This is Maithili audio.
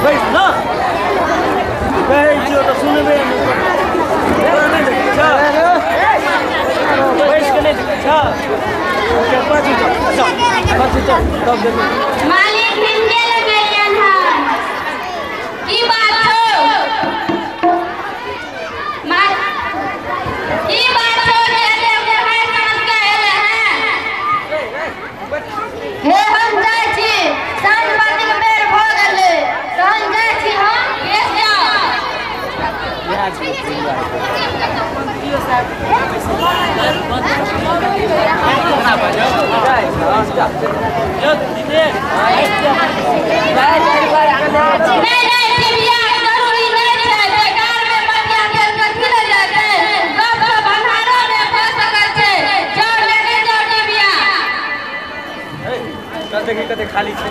बैस ना कहै छियौ तऽ सुनबे नहि तोरा नहि देखै छौ बैस के नहि देखै छौ पाछू चल चल पाछू चल तब देखै। मालिक हिनके लगेलियन हन। की बात छौ? की बात छौ जे एते बुढ़ाइ साँझ के एलै हन? हे हम जाइ छी, साँझ बातीके बेर भऽ गेलै, तहन जाइ छी हम। बेस जाउ। नहि नहि टिबिया जरूरी नहि छै, बेकारमे मटिया तेल कथी लए जेतै? गप तऽ भन्हारोमे भऽ सकै छै। जाउ लेने जाउ टिबिया। चल देखी कते खाली छै।